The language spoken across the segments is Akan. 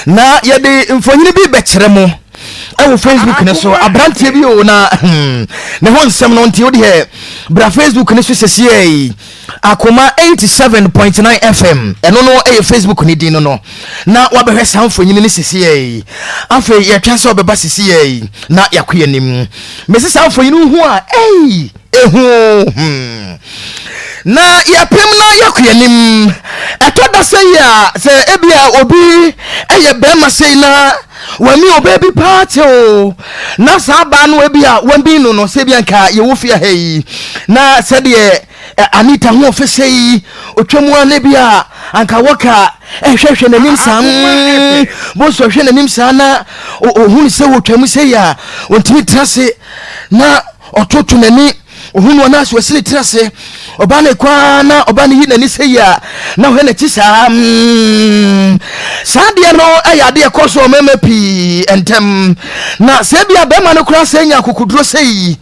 Na yɛde mfonini bi bɛkyerɛ mo ɛwɔ Facebook ne so. Aberanteɛ bi o, na ne ho nsɛm no nti wodeɛ bra Facebook ne so sɛsiɛ yi, Akoma 87.9 FM, ɛno no ɛyɛ Facebook ne din no, na wabɛhwɛ saa mfonini no sɛsiɛ yi. Afei yɛtwɛn sɛ ɔbɛba sɛsiɛ yi na yɛakɔ anim. Mɛsi saa mfonini ho a, ei, ehu na yɛpem na yɛkɔ anim. Ɛtɔ da sɛ yi a, sɛ ebia obi ɛyɛ bɛrima sɛi na wami ɔbaa bi paa te o, na saa baa no ebi a wami no, sɛ ebia nka yɛwɔ fie ha yi na sɛdeɛ Anita ho ɔfɛ sɛ yi otwa mu a, na bi a anka wɔka ɛhwɛhwɛ n'anim saa, bɔsɔ hwɛ n'anim saa na ohun sɛ wɔtwa mu sɛ yi a, wɔntumi tena ase na ɔtoto n'ani ohun wɔn ase, wɔsi ne tena ase. Ɔbaa ne kɔ na ɔbaa ne yi n'ani sɛ yi a, na ɔhwɛ n'akyi saa. Saa adeɛ no ɛyɛ adeɛ kɔ so ɔmɛmɛ pii ntɛm, na sɛ bi a bɛrima no koraa sɛ nya akokoduro sɛ yi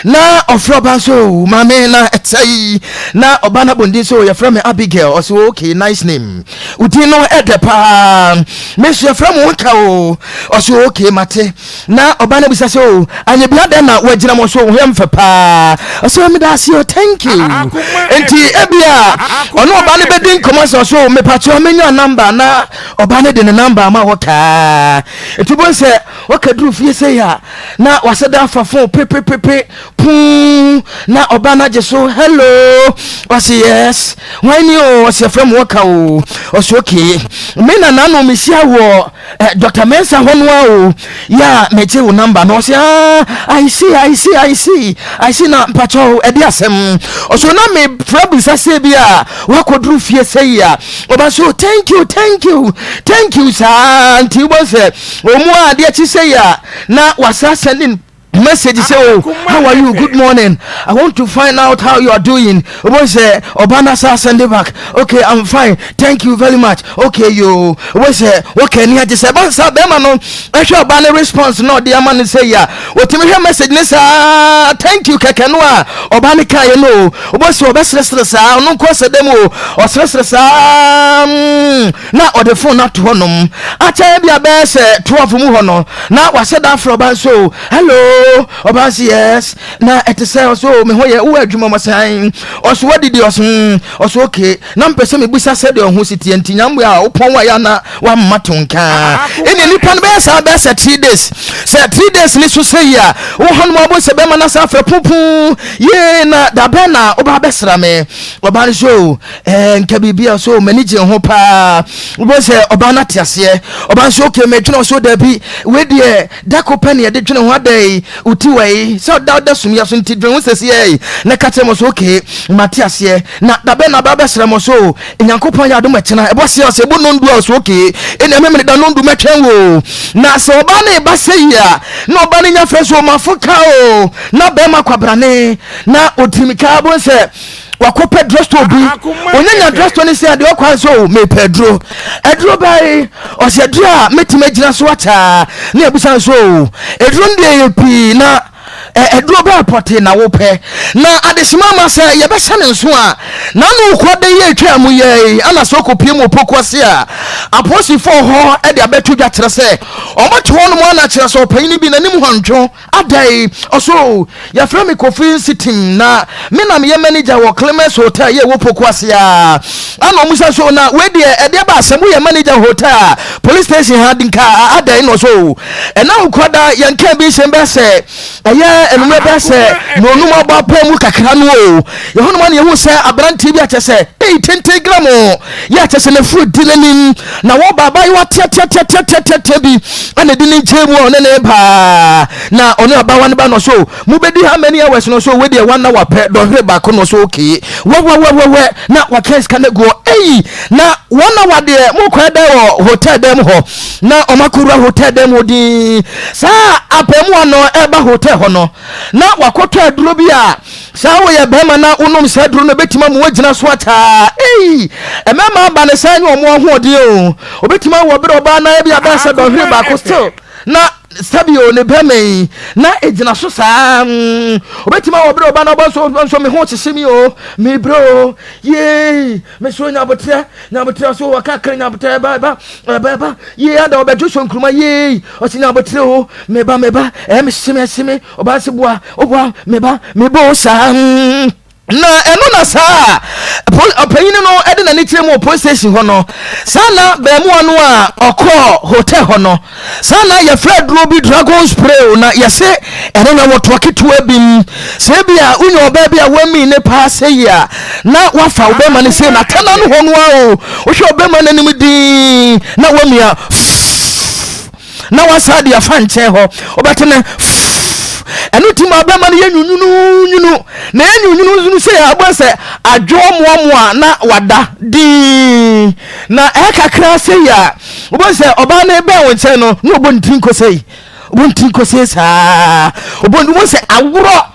na ɔfrɛ ɔbaa so, "Maame, na ɛtɛ yi?" Na ɔbaa no abɔnten so, "Yɛfrɛ me Abigail." Ɔsɛ, "Okay, nice name, wodin no ɛdɛ paa. Me nso yɛfrɛ mo nka o." Ɔsɛ, "Okay, mate." Na ɔbaa no bisa sɛ, "O, anyɛ bi adɛn na wagyina mo so wo yɛ mfɛ paa?" Ɔsɛ, "Meda ase o, thank you." Nti ebia ɔne ɔbaa no bɛdi nkɔmmɔ sɛ ɔso, "Mepakyɛ, menya number?" Na ɔbaa no de ne number ama hɔ kaa. Nti bo sɛ wɔkaduru fie sɛ a, na wasɛ da afa phone pepepepe puu, na ɔbaa no agye so, "Hello." Ɔse, "Yes, hwan ni o?" Ɔse, "Yɛfrɛ mo wɔka o." Ɔse, "Okay, me na nano mehyia wɔ Dr Mensa hɔ no a o, yɛ a megye wo number no." Ɔse, "Ah, I see, I see, I see, I see. Na mpakyɛw, ɛde asɛm?" Ɔso, "Na mefrɛ bisa sɛ bi a wakɔduru fie sɛ yi a." Ɔba so, "Thank you, thank you, thank you." Saa nti wobɔ sɛ ɔmu a adeɛ kye sɛ yi a, na wasa sending message say, "Oh, how are you? Good morning, I want to find out how you are doing." Obo sɛ ɔba na sa send it back, "Okay, I'm fine, thank you very much, okay." Yo, obo sɛ okay ni agye sɛ ɛba sa bɛrima no ɛhwɛ ɔba ne response na ɔde ama no sɛ yi a, wɔtumi hwɛ message ne saa thank you kɛkɛ no a ɔba ne kaa yɛ no o. Obo sɛ ɔbɛseresere saa, ɔno nkɔ sɛ dɛm o, ɔseresere saa na ɔde phone no ato hɔnom. Akyɛ bi a bɛyɛ sɛ 12 mu hɔ no, na wasɛ da afrɛ ɔba nso, "Hello." Ɔba nso, "Yes, na ɛte sɛ?" Ɔso, "Me ho yɛ. Wowɔ adwuma mu sɛn?" Ɔso, "Wadidi?" Ɔso, Ɔso, "Okay, na mpɛ sɛ mebusa sɛdeɛ ɔho si teɛ nti nyamboa a wopɔn wa yɛ ana wamma to nkaa." Ɛne nipa no bɛyɛ saa bɛyɛ sɛ 3 days. Sɛ 3 days ne so sɛ yi a, wɔ hɔnom abo sɛ bɛma no sa afrɛ pupu yee, "Na dabɛn na woba bɛsra me?" Ɔba no so, "Nka biribi a so m'ani gye ho paa." Wobɛ sɛ ɔba no ate aseɛ. Ɔba nso, "Okay, medwene." So, "Dabi, wei deɛ dako pɛ ne yɛde dwene ho adɛn? Woti wɔ yi sɛ ɔda sumia so nti dwene ho sɛsiɛ yi na ka kyerɛ mo." So, "Okay, mate aseɛ. Na dabɛn na aba bɛsrɛ mo?" So, "Nyankopɔn yɛ adom ɛkyena ɛbɔ seɛ." Ɔsɛ ɛbɔ nondu a, ɔsɛ, "Okay, ɛnea memene da nondu mɛtwɛn wo." Na sɛ ɔba ne ba sɛ yi a, na ɔba no nya frɛ so, "Ɔmafo ka o," na bɛrima kwabrane na ɔtirimika bo sɛ wakɔpɛ drugstore bi. Onyanya drugstore no sɛ adeɛ ɔkwan so, "Mepɛ aduro." "Aduro bɛyi?" Ɔsɛ, "Aduro a mɛtumi agyina so akyɛa." Ne abusa nso, "Aduro no deɛ yɛ pii, na aduro bɛɛ pɔte na wopɛ?" Na adesima ama sɛ yɛbɛhyɛ ne nso a, nano kɔ de yɛ atwa mu yɛ ana sɛ ɔkɔpie mu ɔpɔku ase a, apolisifoɔ hɔ de abɛto dwa kyerɛ sɛ ɔmɔte hɔ nom ana kyerɛ sɛ ɔpanyini bi n'anim hɔ ntwo adai. Ɔso, "Yɛfrɛ me Kofi Nsitim, na me na meyɛ manager wɔ Clemens Hotel yɛ wɔ Poku ase a." Ana ɔmu sɛ so, "Na wei deɛ ɛdeɛ ba asɛm? Woyɛ manager hotel a, police station ha nka adai?" No so ɛna wokɔda yɛnka bi nhyɛm bɛ sɛ ɛyɛ enumere bɛ sɛ na onum abɔ apɔ mu kakra no o, yɛhɔnom ana yɛhu sɛ aberanteɛ bi akyɛ sɛ ei tenten gram o, yɛ akyɛ sɛ n'afuru di n'anim na wɔba abayewa teateateateateatea bi ɛna di ne nkyɛn mu a ɔne ne baa, na ɔne abawa no ba no so, "Mobɛdi how many hours?" No so, "Wei deɛ one hour pɛ, dɔnhwere baako." No so, "Okay," wɛwɛwɛwɛ na waka sika no guɔ eyi na one hour deɛ mokɔ ɛdɛ wɔ hotel dɛm hɔ, na ɔmakɔwura hotel dɛm hɔ din. Saa abɛɛmoa no ɛba hotel hɔ no, na wakɔtɔ aduro bi a saa woyɛ bɛrima na wonom saa aduro no, bɛtumi ama woagyina so ataa. Ei, mmarima aba ne saa nyɛ ɔmo ahoɔden o, obɛtumi awɔ berɛ ɔbaa na ebi abɛn sɛ dɔnhwere baako still na Sɛbio ne bɛma yi na ɛgyina so saa. Obɛtumi awɔ berɛ ɔba no ɔbɔ nso nso me ho kyehye me o, mebrɛ o, yee, me so nyabotrɛ nyabotrɛ so wɔka kra nyabotrɛ, ɛba ɛba ɛba ɛba, yee, ada ɔbɛdwo so nkuruma, yee, ɔsi nyabotrɛ o, meba meba, ɛyɛ me hyeme hyeme, ɔba se boa ɔboa, meba meba o saa. Na ɛno na saa ɔpanyin no de n'ani kyerɛ mu wɔ police station hɔ no, saa na bɛɛmoa no a ɔkɔɔ hotel hɔ no, saa na yɛfrɛ aduro bi dragon spray o, na yɛse ɛno na wɔtoa ketewa bi mu sɛ bi a wonya ɔbaa bi a wami ne paa sɛ yi a, na wafa wo bɛma no sei na tɛna no hɔ no a o, wohwɛ ɔbɛma no anim din na wamia na wasa de afa nkyɛn hɔ, wobɛte ne ɛno ti ma bɛma no yɛ nwunwununwunu na yɛ nwunwununwunu sɛ abɔ sɛ adwoɔ mmoamoa na wada dinn na ɛyɛ kakra sɛ yi a, wobɛhu sɛ ɔbaa no bɛn wo nkyɛn no na ɔbɔ ne tiri nkosɛ yi, ɔbɔ ne tiri nkosɛ saa, ɔbɔ ne wobɛhu sɛ aworɔ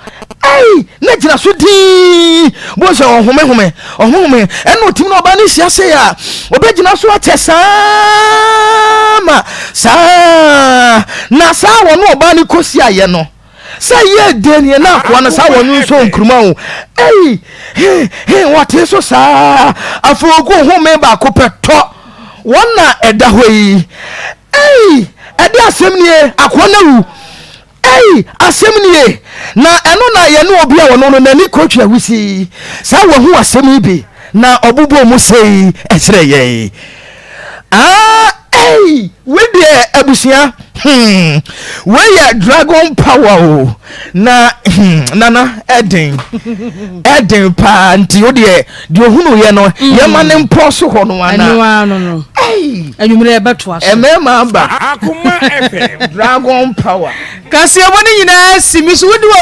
ei na gyina so dinn, wobɛhu sɛ ɔhomehome ɔhomehome, ɛna ɔtumi na ɔbaa no hyia sɛ a ɔbɛgyina so akyɛ saa ma saa na saa wɔne ɔbaa no kɔsi ayɛ no sɛ yɛ den yɛ na akoa no saa wɔne nso nkuruma o, ei, he he, wɔte so saa. Afei ogu home baako pɛ tɔ wɔn na ɛda hɔ yi, ei, ɛde asɛm nie, akoa no awu. Ei, asɛm nie! Na ɛno na yɛne obi a ɔno no n'ani kɔtwa wisi saa wahu asɛm yi bi na ɔbobɔɔ mu sei kyerɛ yɛn. Ah, ei, wei deɛ abusua, wei yɛ dragon power o. Na nana ɛden, ɛden paa, nti wo deɛ deɛ ohunu yɛ no, yɛma ne mpɔ so hɔ no ana. Ɛno ara no. Ei, anwummerɛ ɛbɛtoa so. Mmarima aba. Akoma FM. Dragon power. Kaseɛbɔ no nyinaa si mi so wodi wɔ.